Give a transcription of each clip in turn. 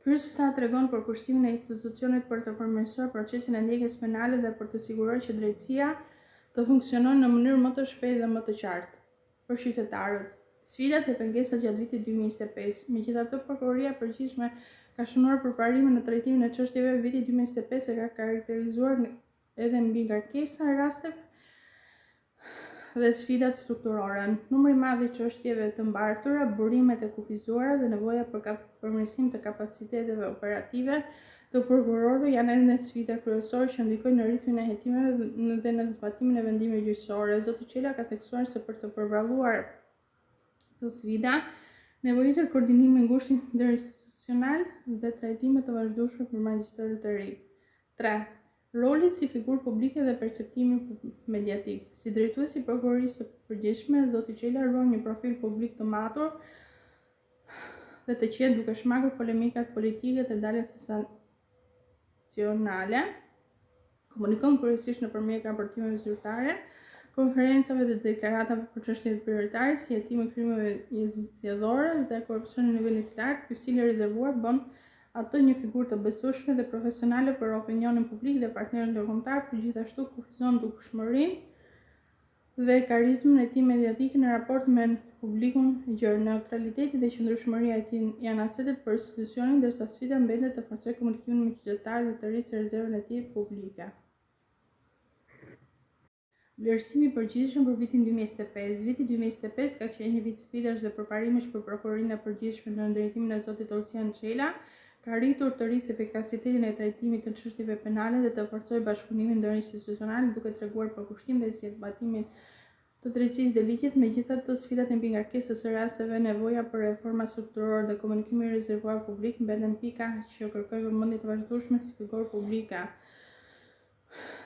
Ky rezultat tregon përkushtimin e institucionit për të përmirësuar procesin e ndjekjes penale dhe për të siguruar që drejtësia të funksionojë në mënyrë më të shpejtë dhe më të qartë për qytetarët. Sfidat dhe pengesat gjatë vitit 2025. Megjithatë, Prokuroria e Përgjithshme ka shënuar përparime në trajtimin e çështjeve. Viti 2025 e ka karakterizuar edhe mbingarkesa e rasteve dhe sfidat strukturore. Numri i madh i çështjeve të mbartura, burimet e kufizuara dhe nevoja për përmirësim të kapaciteteve operative të prokurorëve janë ende sfida kryesore që ndikojnë në ritmin e hetimeve dhe në zbatimin e vendimeve gjyqësore. Zoti Çela ka theksuar se për të përballuar këto sfida, nevojitet koordinim i ngushtë ndërinstitucional dhe trajnime të vazhdueshme për magjistratët e rinj. 3. Roli si figurë publike dhe perceptimi mediatik. Si drejtues i Prokurorisë së Përgjithshme, zoti Çela ruan një profil publik të matur dhe të qetë duke shmangur polemikat politike dhe daljet sensacionale. Komunikon kryesisht nëpërmjet raportimeve zyrtare, konferencave dhe deklaratave për çështjet prioritare si hetimi i krimeve zgjedhore dhe korrupsioni në nivel të lartë. Ky stil i rezervuar bën atë një figurë të besueshme dhe profesionale për opinionin publik dhe partnerët ndërkombëtarë, por gjithashtu kufizon dukshmërinë dhe karizmën e tij mediatike në raport me publikun e gjerë. Neutraliteti dhe qëndrueshmëria e tij janë asetet për institucionin, ndërsa sfida mbetet të forcojë komunikimin me qytetarët dhe të rrisë rezervën e tij publike. Vlerësimi i përgjithshëm për vitin 2025. Viti 2025 ka qenë një vit sfidash dhe përparimesh për Prokurorinë e Përgjithshme nën drejtimin e zotit Olsian Çela, ka arritur të rrisë efikasitetin e trajtimit të çështjeve penale dhe të forcojë bashkëpunimin ndërinstitucional duke treguar përkushtim ndaj zbatimit të drejtësisë dhe ligjit, megjithatë sfidat e mbingarkesës së rasteve, nevoja për reforma strukturore dhe komunikimi i rezervuar publik mbeten pika që kërkojnë vëmendje të vazhdueshme si figurë publike.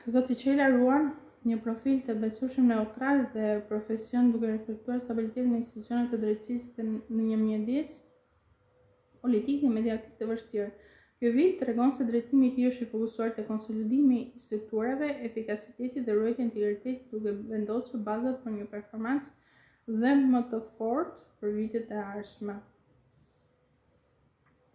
Zoti Çela ruan një profil të besueshëm neutral dhe profesion duke reflektuar stabilitetin e institucioneve të drejtësisë dhe në një mjedis politik dhe mediatik të vështirë. Ky vit tregon se drejtimi i tij është i fokusuar te konsolidimi i strukturave, efikasitetit dhe ruajtja e integritetit duke vendosur bazat për një performancë dhe më të fortë për vitet e ardhshme.